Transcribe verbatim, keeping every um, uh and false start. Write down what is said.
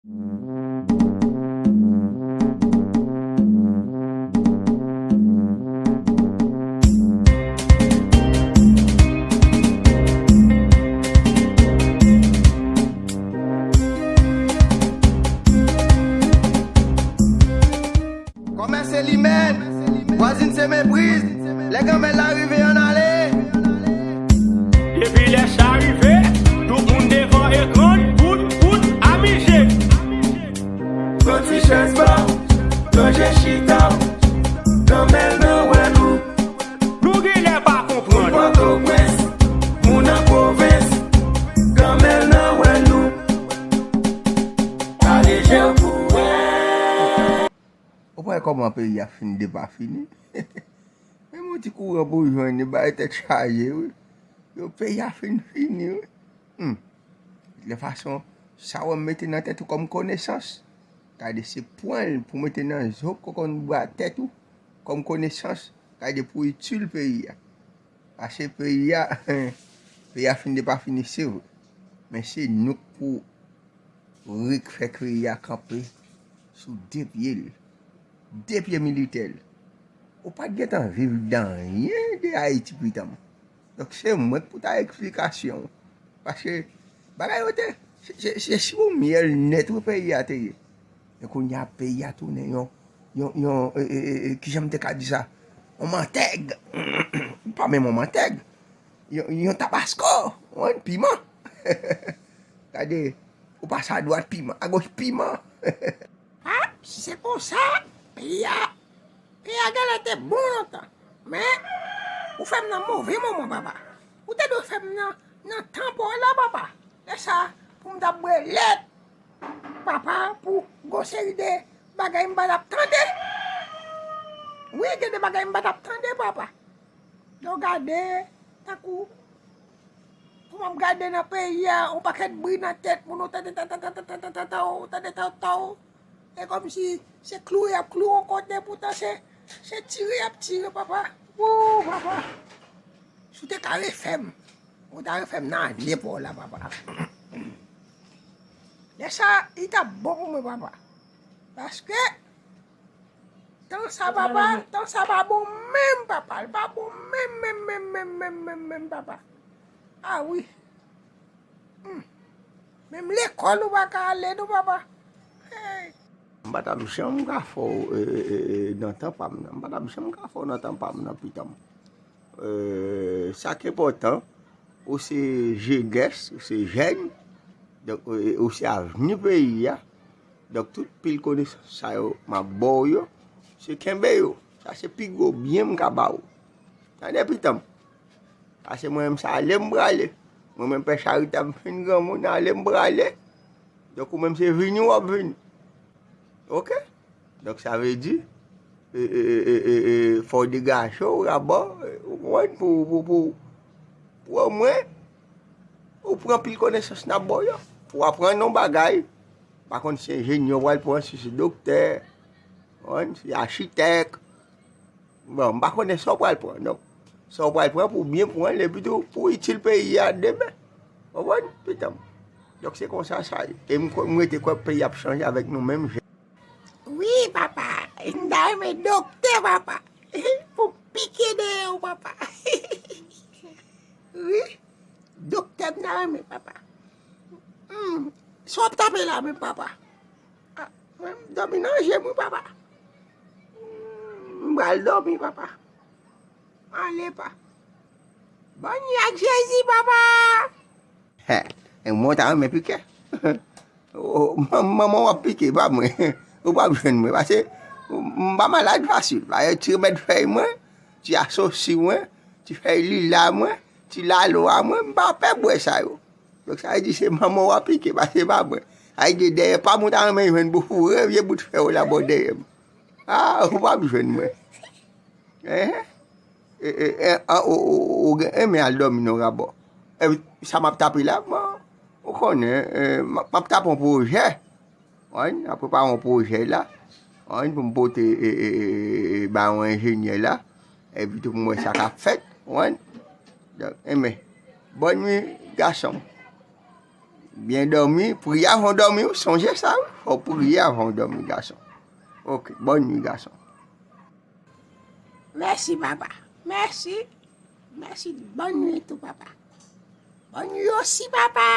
Kòmè se limèn, vwazin se mepriz. Lè granmèl la rive, ann ale. Depi lè sa rive, tout moun devan ekran, bout, bout, amize. Pran ti chèz ba w, ranje chita w. Granmèl nan wè nou. Nou genlè pa konprann. Moun Pòtoprens, moun nan pwovens, granmèl nan wè nou. Kale je w pou wè. Ou pa wè kòman peyi a fin depafini? Menm yon ti kouran pou w jwenn, li bay tèt chaje, wi. Yo, peyi a fin fini, wi. Hmm. De fason, sa w mete nan tèt ou kòm konesans, gade se pran l pou mete nan zo w, kòkòn bra tèt ou, kòm konesans, gade pou itil peyi a. Paske peyi a, peyi a fin depafini, se vre. Men se nou k pou rik fè peyi a kanpe sou de pye l, de pye militè l. Ou pa t gentan viv dan anyen de Ayiti, pitanm. Donk, se mwen k pou ta eksplikasyon. Paske bagay yo te, se, se, se sirop myèl nèt wi peyi a te ye. Men kounye a, peyi a tounen yon, yon, yon, e, e, e, e, kijan m te ka di sa? Yon mantèg. Pa menm yon mantèg. Yon, yon tabasko. Yon piman. Gade, ou pase adwat piman, agoch piman. Ah, si se konsa, peyi a, peyi a genlè te bon lontan. Men, ou fè m nan move moman, papa. Ou te dwe fè m nan, nan tan pa w la, papa. Lè sa, pou m t ap bwè lèt, papa, pou gon seri de bagay m pa t ap tande. Wi, gen de bagay m pa t ap tande, papa. Yo gade, tankou, kòman m gade nan peyi a, yon pakèt bri nan tèt moun, ou tande ta, ta, ta, ta, ta, ta, ta, ta, ou tande ta, ta, ou. E kòmsi se klou y ap klou yon kote, poutan se, se tire y ap tire, papa. Wou, papa. Si w te ka refè m, ou ta refè m nan ane pa w la, papa. Lè sa, li t ap bon pou mwen, papa. Paske, tan sa, papa, tan sa pa bon menm, papa. Li pa bon menm, menm, menm, menm, menm, menm, menm, papa. Ah wi. Hmm. Menm lekòl ou pa ka ale non, papa. Hey. M pa t ap janm ka fè w, e, e, e, e, nan tan pa m nan. M pa t ap janm ka fè w nan tan pa m nan, pitanm. E, sa k enpòtan, ou se jenès, ou se jèn, donk, e, ou se avni peyi a. Donk, tout pil konesans sa yo, m ap ba w yo, se kenbe yo. Sa se pi gwo byen m ka ba w. Tande, pitanm. Paske mwen menm, se ale m prale. Mwen menm, pè Charita, m fin granmoun, ale m prale. Donk, ou menm, se vini w ap vini. Oke? Donk, sa vle di, e, e, e, e, e, fò w degaje w, Rabò, e, ou konprann, pou, pou, pou, pou omwen, ou pran pil konesans n ap ba w yo. Pou w aprann yon bagay, pa konn si enjenyè w pral pran, si se doktè, konprann, si achitèk. Bon, m pa konnen sa w pral pran, donk, sa w pral pran pou byen pran l, epi tou pou itil peyi a demen. Konprann? Pitanm. Donk, se konsa sa ye. E m kwè, m rete kwè peyi ap chanje avèk nou menm jèn. Wi, papa. M ta renmen doktè, papa. Pou pike dèyè w, papa. Wi. Doktè m ta renmen, papa. Hmm. Sa w ap tape la menm, papa? Ah, mwen, m dòmi nan je m, wi, papa. Hmm, m pral dòmi, papa. Ale, pa. Bòn nwi ak Jezi, papa. Hè, e mwen, w ta renmen pike. O, man-, manman w ap pike, pa mwen. Ou p ap jwenn mwen, paske m pa malad fasil. Dayè, ti remèd fèy mwen, ti asosi mwen, ti fèy lila mwen, ti lalo a mwen, m pa pè bwè sa yo. Donk, sa vle di se manman w ap pike, paske se pa mwen. Sa vle di dèyè pa m ou ta renmen jwenn pou foure vye bout fè w la bò dèyè m. Ah, ou p ap jwenn mwen. Enhen. E, e, e, a, o, o, o, o gen, enben al dòmi non, Rabò. Epi sa m ap tape la, bon, ou konnen, e, m ap, m ap tape yon pwojè. Wi, n ap prepare yon pwojè la. Wi, pou m pote, e, e, e, e, ba yon enjenyè la. Epi tou pou m wè sa k ap fèt. Wi. Donk, enben, bòn nwi, gason m. Byen dòmi, priye avan w dòmi, wi, sonje sa, wi. Fò w priye avan w dòmi, gason. Ok, bòn nwi, gason. Mèsi, papa. Mèsi. Mèsi. Bòn nwi tou, papa. Bòn nwi osi, papa.